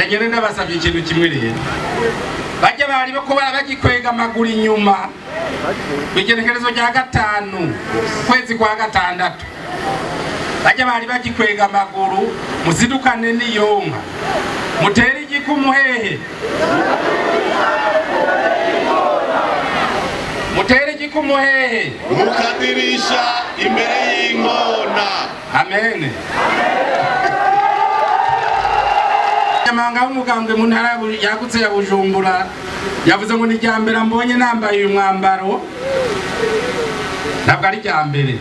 Reka ngende ndabasabye ikintu kimwe rero, bajya bari ko bagikwega amaguru inyuma. Igenekerezo rya 5 kwezi kwa 6, bajya bari bagikwega amaguru, muzidukane n'iyonka, mutere igikumu hehe, mutere igikumu hehe, mukadirisha imbere y'inkona. Amen. Nyamanga w'umugambwe mu ntara yagutse ya Bujumbura yavuze ngo ni irya mbere mbonye nambaye uyu mwambaro. Ntabwo ari irya mbere,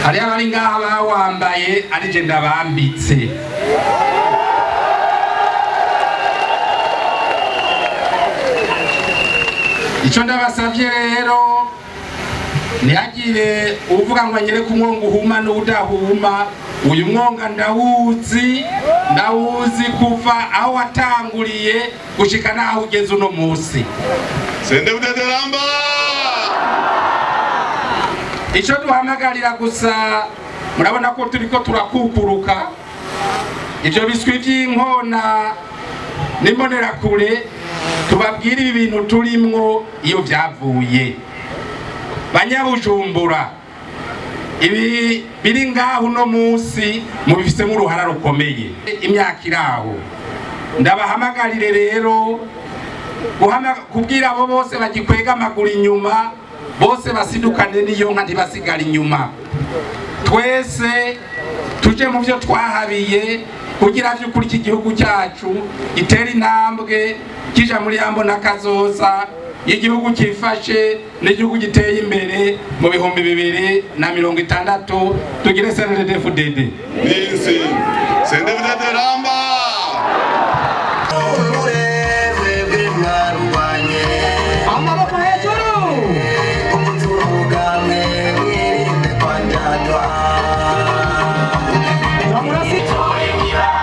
hari abari ngaha bawambaye ari je ndabambitse. Icyo ndabasavye rero, ntihagire uvuga ngo anyereke umwonga uhuma n'udahuma. Uyu mwonga ndawuzi, ndawuzi kuva aho watanguriye gushika naho ugeze uno munsi. CNDD-FDD ramba. Icyo duhamagarira gusa, murabona ko turiko turakukuruka ivyo biswi vy'inkona n'imbonerakure, tubabwire ibi bintu turimwo iyo vyavuye. Banyabujumbura, ibi biri ngaho uno munsi mubifisemo uruhara rukomeye. Imyaka iraho, ndabahamagarire rero kubwira abo bose bagikwega amaguru inyuma, bose basidukane n'iyo nka, ntibasigara inyuma. Twese tuje mu byo twahabiye kugira vy'ukuri iki gihugu cyacu gitere intambwe kija muri yambo na kazoza y'igihugu cyifashe n'igihugu giteye imbere mu 2060. Tugire CNDD-FDD. N'insi CNDD-FDD ramba. Amaboko hejuru. Amaboko hejuru.